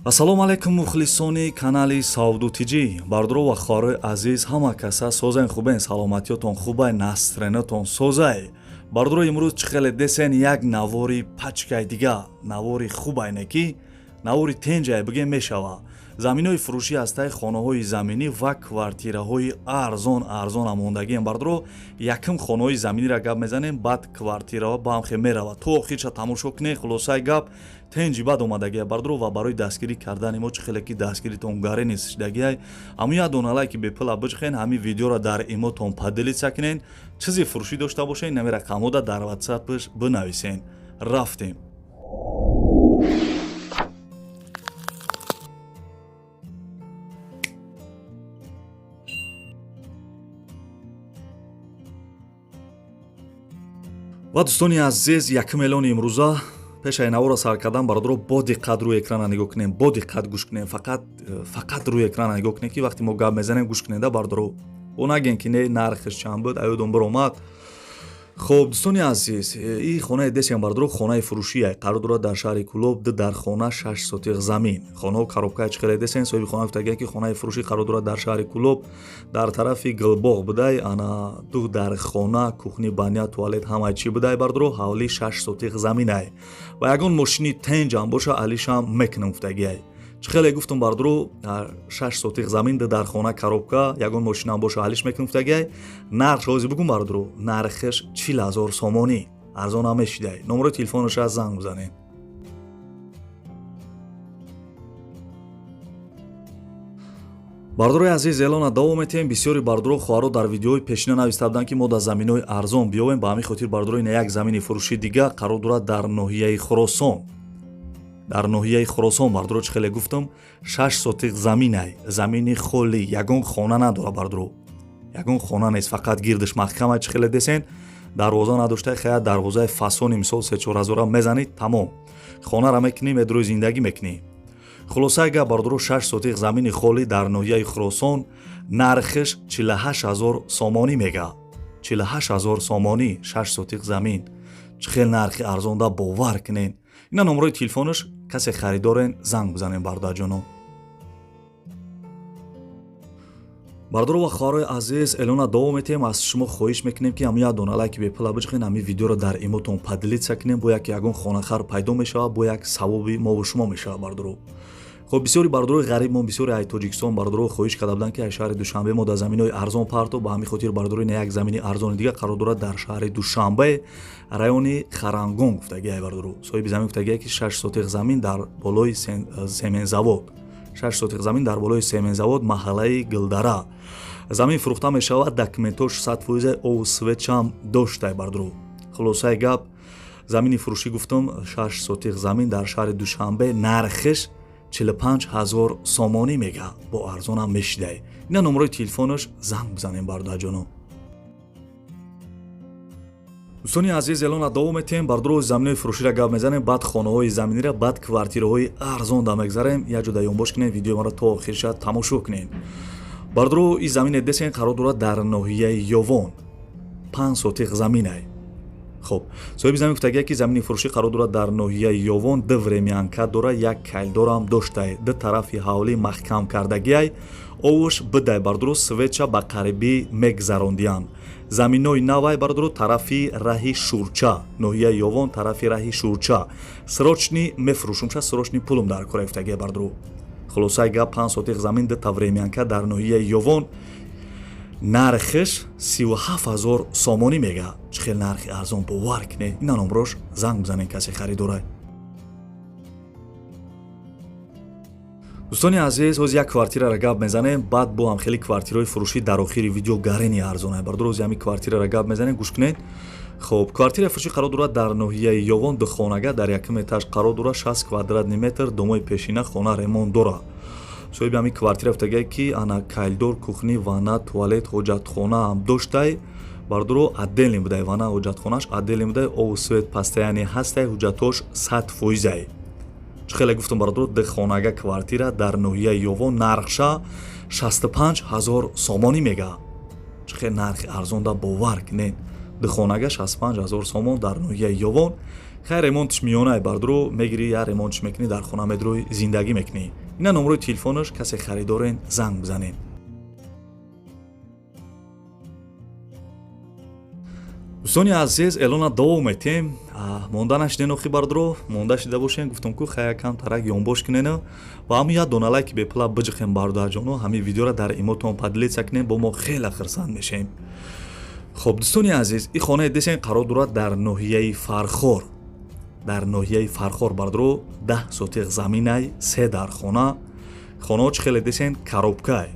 Ассалому алайкум, мухлисони канали Савду Тиҷӣ, бардоро ва хоҳарои азиз, ҳама каса созен, хубен, саломатиётон хубай, настроениятон созай. Бардоро, имрӯз чӣ хеле десен, як навори пачкай дига, навори хубай неки, навори тенҷай бигем мешава. Заминои фурӯшӣ ҳастай, хонаҳои заминӣ ва квартираҳои арзон арзона мондагием. Бардоро, якм хонаҳои заминиро гап мезанем, баъд квартираҳо ба ҳам хе меравад. То охирша тамошо кунед. Хулосаи гап, тенҷи бад омадагия, бардоро, ва барои дастгирӣ кардани мо, чӣ хеле ки дастгиритон гаре нест шидагиай, ҳамун як дона лайки бепула биҷхен, ҳамин видеоро дар имотон поделиться кунен. Чизи фурӯшӣ дошта бошен, нами рақамҳода дар ватсапш бинависен. Рафтем. Ва дӯстони азиз, якум эълони имрӯза. Пешаи навора сар кардан, бародаро, бо диққат рӯи экрана нигоҳ кунем, бо диққат гӯш кунем. Фақат, фақат рӯи экрана нигоҳ кунем, ки вақте мо гап мезанем, гӯш кунеда, бародаро. О нагем, ки не, нархш чанд буд, аёдон биромад. Хоб, дӯстони азиз, и хонаи десиам, бародаро, хонаи фурӯшия, қарор дорад дар шаҳри Кулоб, ду дар хона, 6 сотиқ замин, хонаҳо коробкаи. Чӣ хеле десен, соҳиби хона гуфтагия, ки хонаи фурӯшӣ қарор дорад дар шаҳри Кулоб, дар тарафи Гулбоғ будай. Ана, ду дар хона, кухни, баня, туалет, ҳамаи чӣ будай, бародаро. Ҳавли 6 сотиқ заминай ва ягон мошини тенҷам боша, алишам мекунам гуфтагиай. Чӣ хеле гуфтум, бардоро, 6 сотиқ замин, ду дар хона, коробка, ягон мошинам боша, алиш мекунам гуфтагиай. Нархш ҳозир бигум, бардоро, нархш 40 000 сомонӣ, арзон ҳам мешидай. Номерои телефонаш аз занг бизанед. Бардорои азиз, эълона давом метиҳем. Бисёри бардоро, хоҳаро дар видеои пешина нависта буданд, ки мо дар заминҳои арзон биёвем. Ба ҳамин хотир, бардоро, ина як замини фурӯши дига қарор дорад дар ноҳияи Хуросон. Дар ноҳияи Хуросон, бардоро, чӣ хеле гуфтам, 6 сотиқ заминай, замини холӣ, ягон хона надора, бардоро, ягон хона нест, фақат гирдиш маҳкама. Чӣ хеле десен, дарвоза надошта, хая дарвозаи фасони, мисол, 3-4 ҳазора мезанӣ, тамом, хонара мекунӣ, медрои зиндагӣ мекунӣ. Хулосаи гап, бардоро, 6 сотиқ замини холӣ дар ноҳияи Хуросон, нархиш 48 000 сомонӣ мега. 48 000 сомонӣ, 6 сотиқ замин. Чӣ хел нархи арзонда, бовар кунен. Ина номерои телефонаш, касе харидорен, занг бизанем, бародарҷоно. Бардоро ва хоҳарои азиз, эълона давом метиҳем. Аз шумо хоҳиш мекунем, ки ҳамун як дона лайки бепула биҷхен, ҳамин видеоро дар имотон поделиться кунем. Бо як ягон хонахар пайдо мешавад, бо як савоби мову шумо мешавад, бардоро. Хоб, бисёри бардорои ғарибмон, бисёри ай Тоҷикистон бардоро хоҳиш карда буданд, ки ай шаҳри Душанбе мо дар заминҳои арзон парто. Ба ҳамин хотир, бардорои, на як замини арзони дига қарор дорад дар шаҳри Душанбе, райони Харангон гуфтагиай. Бардоро, соҳиби замин гуфтагиай, ки 6 сотиқ замин дар болои семензавод, 6 сотиқ замин дар болои семензавод, маҳаллаи Гилдара замин фурӯхта мешавад. Документош 100%, ову светшам доштай, бардоро. Хулосаи гап, замини фурӯшӣ гуфтум, 6 сотиқ замин дар шаҳри Душанбе, нархиш 45 000 сомонӣ мега, бо арзонам мешидай. Ина номерои телефонаш, занг бизанем, бародарҷоно. Дӯстони азиз, эълона давом метиҳем. Бардоро, заминои фурӯширо гап мезанем, баъд хонаҳои заминира, баъд квартираҳои арзон да мегзарем. Як ҷо даёнбош кунем, видеои маро то охирша тамошо кунем. Бардоро, и замине десен, қарор дорад дар ноҳияи Ёвон, 5 сотиқ заминай. Хоб, соҳиби замин гуфтагия, ки замини фурӯшӣ қарор дорад дар ноҳияи Ёвон, ду времянка дора, як кайлдорам доштай, ду тарафи ҳавлӣ маҳкам кардагиай, овуш бидай, бардоро, светша ба қарибӣ мегзарондиянд. Заминои навай, бардоро, тарафи раҳи Шурча, ноҳияи Ёвон, тарафи раҳи Шурча. Срочный мефурӯшумша, срочный пулум дар кора гуфтагия, бардоро. Хулосаи гап, 5 сотиқ замин, дута времянка дар ноҳияи Ёвон, нархиш 37 000 сомонӣ мега. Чӣ хел нархи арзон, бовар кунед. Ина номрош, занг бизанед, касе харидорай. Дӯстони азиз, ҳозир як квартираро гап мезанем, баъд бо ҳам хеле квартираҳои фурӯшӣ дар охири видео гарени арзонай. Бардор, ҳозир ҳамин квартираро гап мезанем, гӯш кунед. Хоб, квартираи фурӯшӣ қарор дорад дар ноҳияи Ёвон, духонага, дар якум этаж қарор дорад, 60 квадратный метр, домои пешина, хона ремонт дорад. Соҳиби ҳамин квартира гуфтагия, ки ана кайлдор, кухни, ванна, туалет, ҳоҷатхона ҳам доштай. Бардоро, отдельный будай, ванна, ҳоҷатхонааш отдельный будай, обу свет постоянный ҳастай, ҳуҷҷатҳош 100%-ай. Чӣ хеле гуфтум, бародаро, духонага квартира дар ноҳияи Ёвон, нархша 65 000 сомонӣ мега. Чӣ хел нархи арзонда, бовар кунед. Духонага 65 000 сомон дар ноҳияи Ёвон. Хай, ремонтш миёнай, бардро, мегирӣ, я ремонтш мекунӣ, дар хона медрои, зиндагӣ мекунӣ. Ина номрои телефонаш, касе харидорен, занг бизанед. Дӯстони азиз, эълона давом метем. Монда нашиден охи, бардро, монда шида бошен, гуфтам ку хай якам тарак ёнбош кунена ва ҳамин як дона лайки бепула биҷиқем, бародарҷоно, ҳамин видеоро дар имотон поделиться кунем, бо мо хеле хурсанд мешем. Хоб, дӯстони азиз, ин хонаи десен қарор дорад дар ноҳияи Фархор, дар ноҳияи Фархор, бардро, 10 сотиқ заминай, се дар хона. Хонаҳо чӣ хеле десен, коробкай.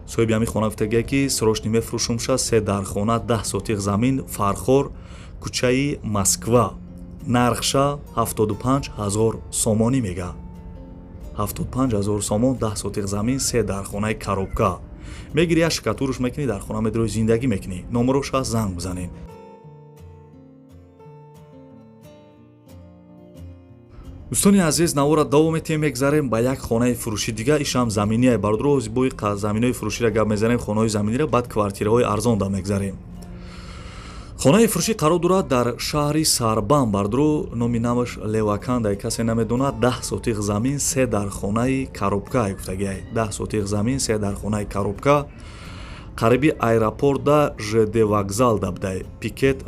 Соҳиби ҳамин хона гуфтагия, ки срочный мефурӯшумша. Се дар хона, 10 сотиқ замин, Фархор, кӯчаи Москва. Нархша 75 ҳазор сомонӣ мега. 75 ҳазор сомон, 10 сотиқ замин, се дар хонаи коробка. Мегири, як штукатурш мекунӣ, дар хона медрои, зиндагӣ мекунӣ. Номероша занг бизанед. Дӯстони азиз, навора давом метиҳем, мегзарем ба як хонаи фурӯши дига. Ишам заминие, бардро. Бои заминои фурӯширо гап мезанем, хонаҳои заминира, баъд квартираҳои арзонда мегзарем. Хонаи фурӯшӣ қарор дорад дар шаҳри Сарбан, бардро, номи намаш Левакандай, касе намедонад. 10 сотиқ замин, се дар хонаи коробка гуфтагиай. 10 сотиқ замин, се дар хонаи коробка, қариби аэропорта, ЖД вокзал дабдай, пикет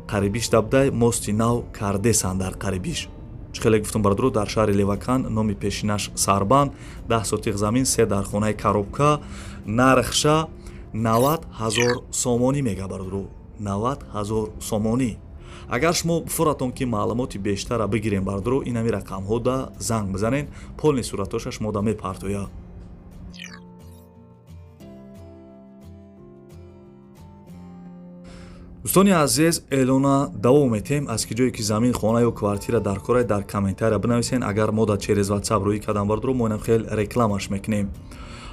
қарибиш дабдай, мости нав кардесан дар қарибиш. Чӣ хеле гуфтам, бардро, дар шаҳри Левакан, номи пешинаш Сарбанд, 10 сотиқ замин, се дар хонаи коробка, нархша 90 ҳазор сомонӣ мега, бардро, 90 ҳазор сомонӣ. Агар шумо фуратон, ки маълумоти бештара бигирем, бардро, ин ҳами рақамҳо да занг бизанед, полный суратоша шумо да мепартояд. Дӯстони азиз, эълона давом метем. Аз ки ҷое ки замин, хона ё квартира дар корай, дар комментария бинависен. Агар мо да через ватсап рӯӣ кардам, бардро, мо инам хел рекламаш мекунем.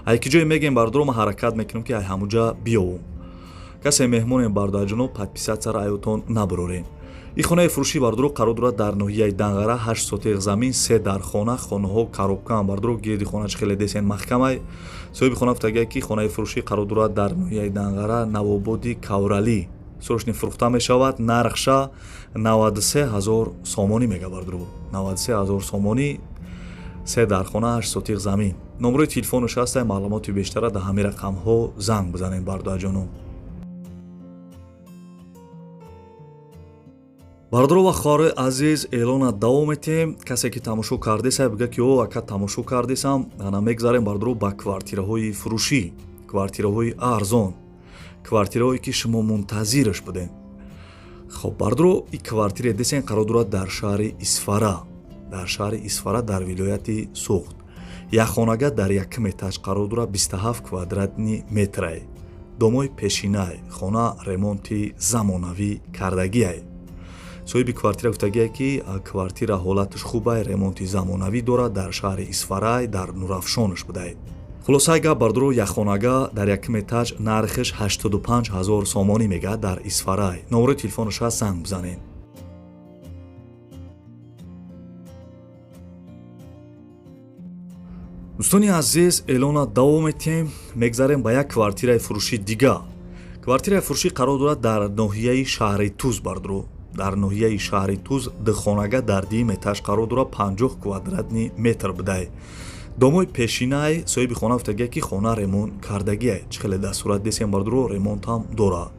Ай ки ҷое мегем, бардро, ма ҳаракат мекунем, ки ай ҳамуҷа биёвум. Касе меҳмонем, бародарҷоно, подписаться ра аётон набурорем. Ин хонаи фурӯшӣ, бардро, қарор дорад дар ноҳияи Данғара, 8 сотиқ замин, се дар хона, хонаҳо коробкаам, бардро, гирди хона чӣ хеле десен, маҳкамай. Соҳиби хона гуфтагия, ки хонаи фурӯшӣ қарор дорад дар ноҳияи Данғара, навободи Кавралӣ, срочный фурӯхта мешавад. Нархша 93 ҳазор сомонӣ мега, бардро, 93 ҳазор сомонӣ, се дар хона, 8 сотиқ замин. Номерои телефонаш ҳастай, маълумоти бештара дар ҳамин рақамҳо занг бизанед, бародарҷоно. Бародаро ва хоҳарои азиз, эълона давом метиҳем. Касе ки тамошо кардесай, бига, ки о, ака, тамошо кардесам. Ана мегзарем, бародаро, ба квартираҳои фурӯшӣ, квартираҳои арзон, квартираҳое ки шумо мунтазираш будем. Хоб, бародаро, и квартире десен қарор дорад дар шаҳри Исфара, дар шаҳри Исфара, дар вилояти Суғд. Якхонага дар якум этаж қарор дорад, 27 квадратный метрай. Домои пешинай, хона ремонти замонавӣ кардагиай. Соҳиби квартира гуфтагие, ки квартира ҳолаташ хубай, ремонти замонавӣ дорад, дар шаҳри Исфарай, дар Нурафшонаш будай. Хулосаи гап, бардоро, якхонага дар якум этаж, нархаш 85 ҳазор сомонӣ мега, дар Исфарай. Номерои телефонаш ҳаст, занг бизанед. Дӯстони азиз, эълона давом метиҳем, мегзарем ба як квартираи фурӯши дига. Квартираи фурӯшӣ қарор дорад дар ноҳияи шаҳри Туз, бардоро, дар ноҳияи шаҳри Туз, духонага дар дуюм этаж қарор дорад, 50 квадратный метр будай. Домои пешинай. Соҳиби хона гуфтагия, ки хона ремонт кардагиай. Чӣ хеле дар сурат десем, бардоро, ремонтам дорад.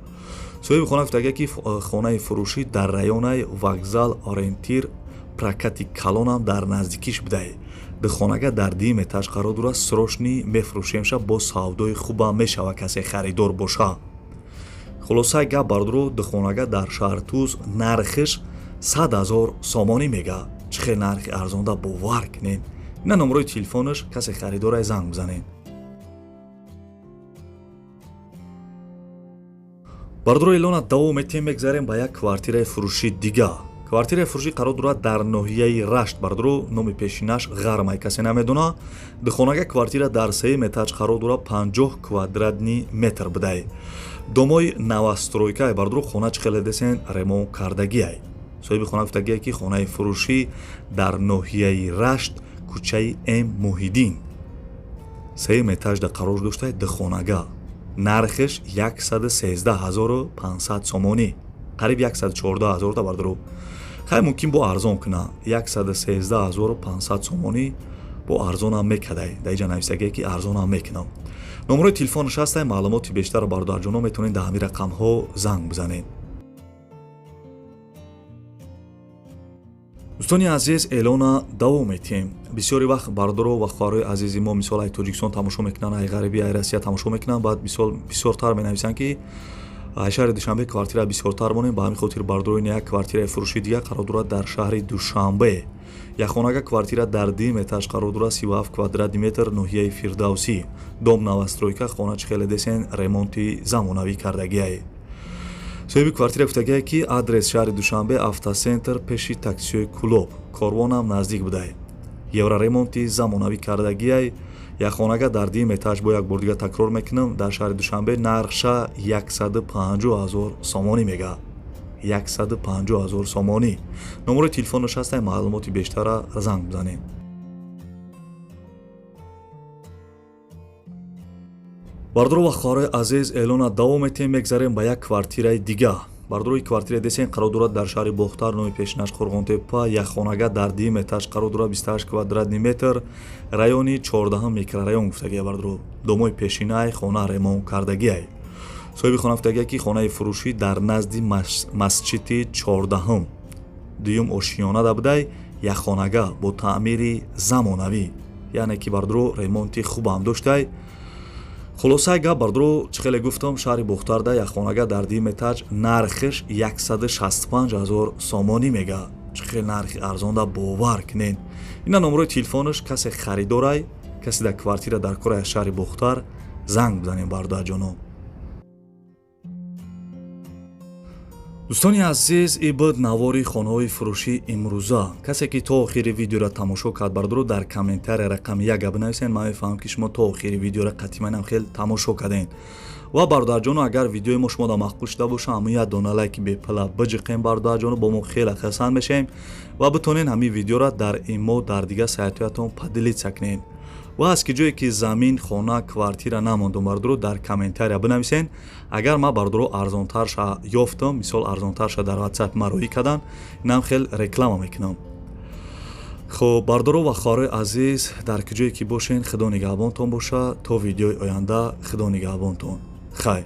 Соҳиби хона гуфтагия, ки хонаи фурӯшӣ дар районаи вокзал, ориентир прокати калонам дар наздикиш будай. Духонага дар дуюм этаж қарор дорад, срочный мефурӯшемша, бо савдои хубам мешава, касе харидор боша. Хулосаи гап, бардоро, духонага дар шаҳри Туз, нархиш 100 ҳазор сомонӣ мега. Чӣ хел нархи арзонда, бовар кунед. Ина номерои телефонаш, касе харидорай, занг бизанед. Бардоро, эълона давом метиҳем, мегзарем ба як квартираи фурӯши дига. Квартираи фурӯшӣ қарор дорад дар ноҳияи Рашт, бардоро, номи пешинаш Ғармай, касе намедона. Духонага квартира дар сеюм этаж қарор дорад, 50 квадратный метр будай. Домои новостройкай, бардоро, хона чӣ хеле десен, ремонт кардагиай. Соҳиби хона гуфтагие, ки хонаи фурӯшӣ дар ноҳияи Рашт, кӯчаи М Муҳиддин, сеюм этажда қарор дошта, духонага, нархиш 113 500 сомонӣ, қариб 114 ҳазорта, бардоро. Хай, мумкин бо арзон куна, 113 500 сомонӣ бо арзонам мекадай. Дар иҷа нависагие, ки арзонам мекунам. Номерои телефонаш ҳастай. Маълумоти бештарро, бародарҷоно, метавонед дар ҳамин рақамҳо занг бизанед. Дӯстони азиз, эълона давом метиҳем. Бисёри вақт бародаро ва хоҳарои азизи мо, мисол, ай Тоҷикистон тамошо мекунанд, ай ғарибӣ, ай Россия тамошо мекунанд, баъд мисол бисёртар менависанд, ки ай шаҳри Душанбе квартира бисёртар монем. Ба ҳамин хотир, бародаро, ин як квартираи фурӯши дига қарор дорад дар шаҳри Душанбе. Якхонага квартира дар дуюм этаж қарор дорад, 37 квадратный метр, ноҳияи Фирдавсӣ, дом новостройка. Хона чӣ хеле десен, ремонти замонавӣ кардагиае. Соҳиби квартира гуфтагие, ки адрес шаҳри Душанбе, Автоцентр, пеши таксиҳои Кулоб, Корвонам наздик будай. Евроремонти замонавӣ кардагиай. Якхонага дар дуюм этаж, бо як бор дига такрор мекунам, дар шаҳри Душанбе. Нархша 150 ҳазор сомонӣ мега, 150 ҳазор сомонӣ. Номерои телефонаш ҳастай, маълумоти бештара занг бизанед. Бародаро ва хоҳарои азиз, эълона давом метиҳем, мегзарем ба як квартираи дига. Бародарои, квартира десен, қарор дорад дар шаҳри Бохтар, номи пешинаш Қурғонтепа. Якхонага дар дуюм этаж қарор дорад, 28 квадратный метр, райони 14-м микрорайон гуфтагия. Бародаро, домои пешинай, хона ремонт кардагиай. Соҳиби хона гуфтагия, ки хонаи фурӯшӣ дар назди масҷиди 14-м, дуюм ошиёнада будай. Якхонага бо таъмири замонавӣ, яъне ки, бародаро, ремонти хубам доштай. Хулосаи гап, бародаро, чӣ хеле гуфтам, шаҳри Бохтарда якхонага дар дуюм этаж, нархиш 165 ҳазор сомонӣ мега. Чӣ хел нархи арзонда, бовар кунед. Ина номерои телефонаш. Касе харидорай, касе дар квартира дар кори аз шаҳри Бохтар, занг бизанем, бародарҷоно. Дӯстони азиз, ин буд навори хонаҳои фурӯшии имрӯза. Касе ки то охири видеоро тамошо кард, бародаро, дар комментария рақами яка бинависед, ман мефаҳмам, ки шумо то охири видеоро қатъиманам хел тамошо кардем. Ва, бародарҷоно, агар видеои мо шумода маъқул шуда боша, ҳамин як дона лайки бепила биҷиқем, бародарҷоно, бо мо хеле хурсанд мешавем. Ва битонед ҳамин видеоро дар имо, дар дигар сайтҳоятон поделиться кунед. Ва аз ки ҷое ки замин, хона, квартира намондум, бародаро, дар комментария бинависен. Агар ман, бародаро, арзонтарша ёфтам, мисол, арзонтарша дар ватсап ма роҳӣ кардан, инам хел реклама мекунам. Хуб, бародаро ва хоҳарои азиз, дар куҷое ки бошен, Худо нигаҳбонтон боша. То видеои оянда, Худо нигаҳбонтон. Хайр.